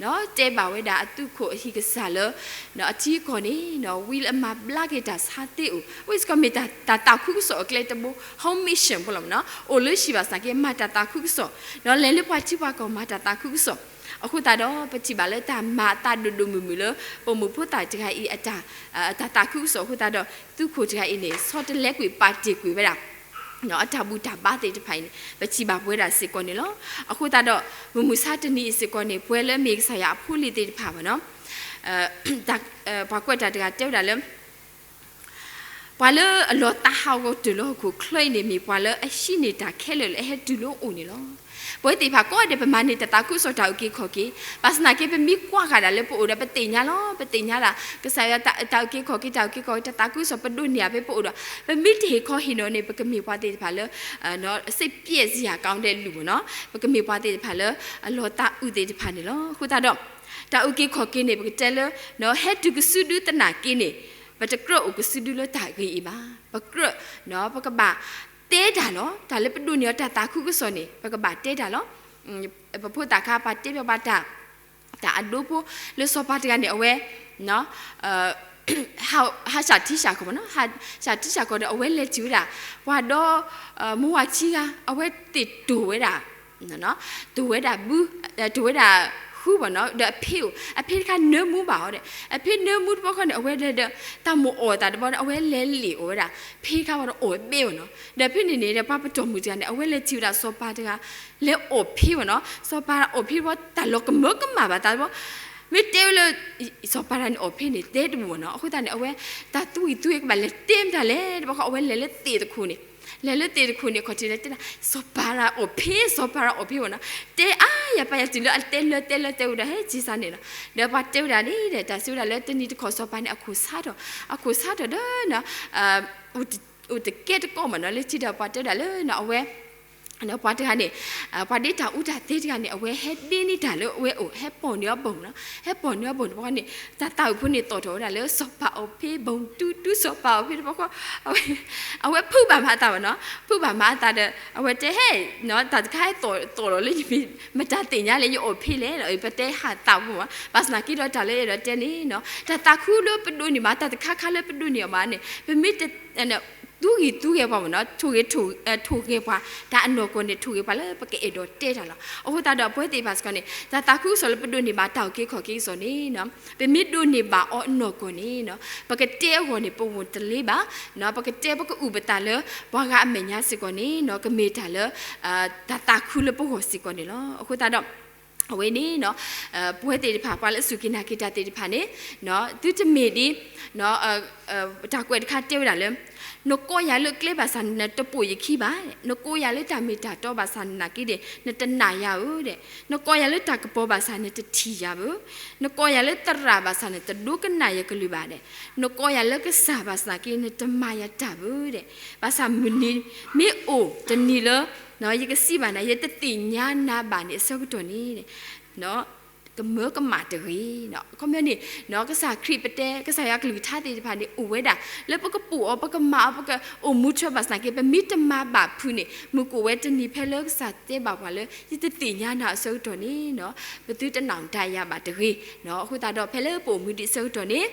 တဲဘၣ်ဝဲဒၣ်အသုးခိၣ်အဟံၣ်ကစၢ်လၢ အထံအကီၢ်န့ၣ် ဝံလၢအမၤဘျါက့ၤတၢ်ဆါသ့အိၣ်, ဝံစ့ၢ်ကီးမ့ၢ်တၢ်သးခုကစီၣ်အကျဲတဘိ home mission ဖိလီၤမ့ၢ်နီၤ, အိၣ်လၢဟံၣ်ဘၣ်ဆၣ်က့ မၤတၢ်သးခုကစီၣ်, ဒီးလဲၤလၢပှၤထံပှၤကီၢ် မၤတၢ်သးခုကစီၣ်. အဃိသတးဒီး ပထံၣ်ဘၣ်လၢတၢ်မၤအသးဒိၣ်ဒိၣ်မုၢ်မုၢ်လၢ ပိာ်မုၣ်ဖိသၣ်တဂၤအံၤအတၢ် အတၢ်သးခုကစီၣ်အဃိသတးဒီး သုးခိၣ်တဂၤအံၤန့ၣ် ဆီတလဲကွံာ်ပာ်တ့ၢ်ကွံာ်ဝဲဒၣ် အတၢ်ဘူၣ်တၢ်ဘါသ့ၣ်တဖၣ်အံၤန့ၣ် ပထံၣ်ဘၣ်ပဝဲဒၣ်စ့ၢ်ကီးန့ၣ်လီၤ. အဃိသတးဒီး မုၢ်မဆါတနံၤအံၤစ့ၢ်ကီးန့ၣ် ပဝဲလၢမ့ၢ်ကစၢ်ယွၤအဖိအလံၤသ့ၣ်တဖၣ်ဘၣ်နီၤ, ပှၤကွဲးတၢ်တဂၤတဲဝဲဒၣ်လၢ ပှၤလၢအလီၤသးဟးဂီၤတၢ်လၢဟီၣ်ခိၣ်ချၢအံၤန့ၣ် မ့ၢ်ပှၤလၢအဟံးန့ၢ်တၢ်ခဲလၢာ်လၢအဟဲတုၤလၢအအိၣ်န့ၣ်လီၤ. ပဝဲသ့ၣ်တဖၣ်ကိးဂၤဒဲး ပမၤန့ၢ်တၢ်သးခုကစီၣ်တၢ်အုၣ်က့ၤခီၣ်က့ၤ, ဘၣ်ဆၣ်သနာ်က့ ပမ့ၢ်ကွၢ်ဃာ်ဒၣ်လၢပအိၣ်ဒီး ပသ့ၣ်ညါလီၤ, ပသ့ၣ်ညါဒၣ် ကစၢ်ယွၤတၢ်အုၣ်က့ၤခီၣ်က့ၤ တၢ်အုၣ်က့ၤခီၣ်က့ၤ တၢ်သးခုကစီၣ် ပဒိးန့ၢ်ဧါ ဖဲပအိၣ်ဒီး ပမ့ၢ်တဟ့ၣ်ခီဟ့ၣ်နီၤန့ၣ် ပကမ့ၢ်ပှၤသ့ၣ်တဖၣ်လၢ စိတ်ပျက်စရာကောင်းတဲ့လူ မ့ၢ်နီၤ, ပကမ့ၢ်ပှၤသ့ၣ်တဖၣ်လၢ အလီၤသးအုးသ့ၣ်တဖၣ်န့ၣ်လီၤ. အဃိသတးဒီး တၢ်အုၣ်က့ၤခီၣ်က့ၤန့ၣ် ပကတဲလၢ ဟဲတုၤကစုဒုသနာ်က့န့ၣ် ပတကြၢးအိၣ်ကစုဒုလၢတၢ်ဂ့ၤအံၤဘၣ်. ပကြၢး ပကဘၣ်တဲတၢ်လီၤ. တၢ်လၢပဒိးန့ၢ်အီၤတၢ်သးခုကစီၣ်န့ၣ် ပကဘၣ်တဲတၢ်လီၤ. ပဖိသၣ်ခါ ပှၤတဲဘၣ်ပှၤတၢ် တၢ်အဒိဖိလၢစီၤပၤတဂၤန့ၣ် အဝဲ ဟးစၢ်ထံစၢ်ကီၢ်မ့ၢ်နီၤ, ဟးစၢ်ထံစၢ်ကီၢ်ဒီး အဝဲလဲၤထံၣ်ဝဲဒၣ် ပှၤဒီ မိၢ်ဝၤခံဂၤ အဝဲသ့ၣ်တိၢ်ဝဲဒၣ် တိၢ်ဝဲဒၣ်ဘု တိၢ်ဝဲဒၣ်ဃုမ့ၢ်နီၤ, ဒီးအဖ့အိၣ်, အဖ့တခါနၢမူဘၣ်အီၤဒီး အဖ့နၢမူတဘျီဃီန့ၣ် အဝဲဒီး တၢ်မိၣ်အီၣ်အသးတဘျီဒီး အဝဲလဲၤလ့ၣ်အီၣ်ဝဲဒၣ် ဖ့တခါဝံၤဒီးအီၣ်ဘဲအီၤနီၤ, ဒီးဖဲန့ၣ်န့ၣ်ဒီး ပှၤပတီၢ်မုၣ်တဂၤန့ၣ် အဝဲလဲၤထံၣ်ဝဲဒၣ်စီၤပၤတဂၤ လဲၤအီၣ်ဖ့မ့ၢ်နီၤ, စီၤပၤအီၣ်ဖ့တဘျီ တၢ်လီၤကမၢကမၣ်ဘၣ်သးတဘျီ မ့ၢ်တဲဝဲလၢ စီၤပၤတဂၤန့ၣ်အီၣ်ဖ့န့ၣ် တဲတဘူၣ်မ့ၢ်နီၤ, အဃိသတးန့ၣ် အဝဲ တၢ်သူဂံၢ်သူဂ့ၤကဘၣ်လဲၤတဲမတၤလဲၣ်တဘျီဃီ အဝဲလဲၤလၢသ့ၣ်တခိၣ်န့ၣ်, လဲၤလၢသ့ၣ်တခိၣ်န့ၣ် ခီၣ်ထံးလဲၤတဲဒၣ် စီၤပၤတဂၤအီၣ်ဖ့ စီၤပၤတဂၤအီၣ်ဖ့မ့ၢ်နီၤ, တဲအါယၤပာ်ယၤတုၤလၢအတဲလၢတဲလၢတဲဝဲဒီး ဟဲက့ၤစါန့ၣ်လီၤ, ဒီးပှၤတဲဝဲဒၣ်န့ၣ်ဒီး တၢ်စံးဝဲဒၣ်လၢတနံၤတခီၣ်စီၤပၤန့ၣ် အခိၣ်ဆါထီၣ်, အခိၣ်ဆါထီၣ်ဒီး အိၣ်တကဲတကီၢ်မ့ၢ်နီၤ, လၢထံဒီးပှၤတဲဝဲဒၣ်လၢနီၤ အဝဲ ပှၤတဂၤန့ၣ် ပှၤဒ့တၢ်အူတၢ်သ့တဂၤန့ၣ် အဝဲဟဲဒ့န့ၢ်တၢ်လၢအဝဲအိၣ် ဟဲပိာ်န့ၢ်အီၤဘိၣ်မ့ၢ်နီၤ, ဟဲပိာ်န့ၢ်အီၤဘိၣ်န့ၣ် ပှၤန့ၣ် တၢ်သးဝံၣ်ဖိန့ၣ်သီၣ်ထီၣ်ဝဲဒၣ်လၢစီၤပၤအီၣ်ဖ့ဘိၣ် တူတူစီၤပၤအီၣ်ဖ့တဘျီဃီ အဝဲဖုးဘၣ်မၤအသးဘၣ်နီၤ, ဖုးဘၣ်မၤအသးဒီး အဝဲတဲဟဲ တၢ်တခါဟဲသီၣ်လီၤလၢယမ့ၢ် မတၤသ့ၣ်ညါလဲၣ် ယအီၣ်ဖ့လဲၣ် ပတဲဟးသးဖိမ့ၢ်, ဘၣ်ဆၣ်သနာ်က့ဒီးတၢ်လၢအဲၣ်ဒိးတဲန့ၣ်နီၤ တၢ်သးခုလၢပဒိးန့ၢ်ဘၣ် တၢ်တခါခါလၢပဒိးန့ၢ်အီၤဘၣ်န့ၣ် ပမ့ၢ် သူဂံၢ်သူဂဲၤပှၤမ့ၢ်နီၤ, ထိၣ်ဂဲၤ ထိၣ်ဂဲၤပှၤ တၢ်အနီၢ်ကီၢ်န့ၣ် ထိၣ်ဂဲၤပှၤလၢပကအဲၣ်ဒိးတဲတၢ်လီၤ. အဃိသတးဒီး ပဝဲသ့ၣ်တဖၣ်စ့ၢ်ကီးန့ၣ် တၢ်သးခုကစီၣ်လၢပဒိးန့ၢ်ဘၣ် တၢ်အုၣ်က့ၤခီၣ်က့ၤကစီၣ်န့ၣ် ပမ့ၢ်ဒိးန့ၢ်ဘၣ်အီၤအနီၢ်ကီၢ်န့ၣ် ပကတဲအဂီၢ်န့ၣ် ပဝံၤတလ့ဘၣ်, ပကတဲပကအုၣ်ပသးလၢ ပှၤဂၤအမဲာ်ညါစ့ၢ်ကီးန့ၣ် ကမ့ၢ်တၢ်လၢ တၢ်သးခုလၢပဂီၢ်စ့ၢ်ကီးန့ၣ်လီၤ. အဃိသတးဒီး အဝဲန့ၣ် ပဝဲသ့ၣ်တဖၣ် ပှၤလၢအစူၢ်က့ၤနာ်က့ၤတၢ်သ့ၣ်တဖၣ်န့ၣ် သုတမ့ၢ်ဒ် တၢ်ကွဲးတခါတဲဝဲဒၣ်လၢ နကိးယၤလၢကျဲဘၣ်ဆၣ် နတပိာ်ယခံဘၣ်, နကိးယၤလၢတၢ်မ့ၢ်တၢ်တီဘၣ်ဆၣ်သနာ်က့ဒီး နတနာ်ယၤဧၢဒီး, နကိးယၤလၢတၢ်ကပီၤဘၣ်ဆၣ် နတထံၣ်ယၤဧၢ, နကိးယၤလၢသရၣ်ဘၣ်ဆၣ် နတဒိကနၣ်ယကလုၢ်ဘၣ်ဒီး, နကိးယၤလၢကစၢ်ဘၣ်ဆၣ်သနာ်က့ နတမၤယၤတၢ်ဧၢဒီး, ဘၣ်ဆၣ်မုၢ်နံၤမ့ၢ်အိၣ်တနံၤလၢ ယကစံးဘၣ်နၤ ယတသ့ၣ်ညါနၤဘၣ်န့ၣ်အဆၢကတီၢ်န့ၣ် ကမၢကမၣ်တဂ့ၤ. အခီပညီန့ၣ် ကစၢ်ခရံာ်ပတဲ ကစၢ်ယွၤကလုၢ်ကထါသ့ၣ်တဖၣ်န့ၣ် အိၣ်ဝဲဒၣ် လၢပကပိာ်အီၤ ပကမၤအီၤ ပကအိၣ်မူထွဲဘၣ်ဆၣ်သနာ်က့ ပမ့ၢ်တမၤဘၣ်ဖုးန့ၣ် မုၢ်ကအိၣ်ဝဲတနံၤဖဲလၢကစၢ်တဲဘၣ်ပှၤလၢ ယတသ့ၣ်ညါနၤအဆၢကတီၢ်န့ၣ် ပသုတနာ်တၢ်ယၤဘၣ်တဂ့ၤ. အဃိသတးဒီး ဖဲလၢပအိၣ်မူဒံးအဆၢကတီၢ်န့ၣ်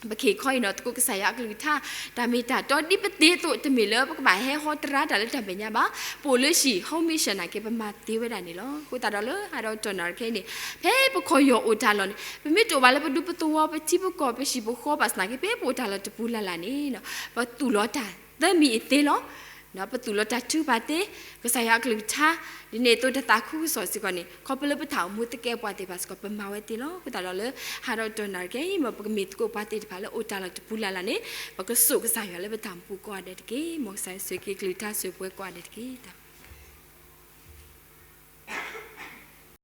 ပကဟ့ၣ်ခီအံၤနီၤ သကိးကစၢ်ယွၤအကလုၢ်ကထါ တၢ်မ့ၢ်တၢ်တီဒ်ပသ့အသိး တမ့ၢ်လၢပကဘၣ်ဟဲဟီတရါတၢ်လၢတၢ်မဲာ်ညါဘၣ်. ပအိၣ်လၢဟံၣ် home mission သနာ်က့ ပမၤသ့ဝဲဒၣ်န့ၣ်လီၤ. အဃိသတးဒီးလၢဟးဒီးတၢ်နၢ်ရခဲအံၤန့ၣ် ဖဲပခီၣ်ယီၢ်အိၣ်တၢ်လီၢ်န့ၣ် ပမ့ၢ်တအိၣ်ဘၣ်လၢပဒူပသဝီ ပထံပကီၢ် ပဟံၣ်ပဃီဘၣ်ဆၣ်သနာ်က့ ဖဲပအိၣ်တၢ်လီၢ်တပူၤလၢ်လၢ်န့ၣ် ပသူၣ်လီၤတၢ်သၢမံၤအသ့လီၤ. ပသူၣ်လီၤတၢ်ထုကဖၣ်သ့ ကစၢ်ယွၤအကလုၢ်ကထါ ဒ်န့ၣ်အသိးတၢ်သးခုကစီၣ်စ့ၢ်ကီးန့ၣ် ခီဖျိလၢပတၢ်အိၣ်မူသကဲးပဝးသ့ၣ်တဖၣ်စ့ၢ်ကီး ပမၤဝဲသ့လီၤ. အဃိသတးဒီးလၢဟးဒီးတၢ်နၢ်ရခဲအံၤ မ်ပကမ့ၢ်သကိးပှၤသ့ၣ်တဖၣ်လၢအိၣ်တၢ်လီၢ်တပူၤလၢ်လၢ်န့ၣ် ပကစိာ်ကစၢ်ယွၤလၢပတၢ်အိၣ်မူပူၤကိးဂၤဒဲးတက့ၢ်. မ်ကစၢ်ယွၤဆိၣ်ဂ့ၤက့ၤကလုၢ်ကထါဆိၣ်ဂ့ၤပှၤကိးဂၤဒဲးတက့ၢ်.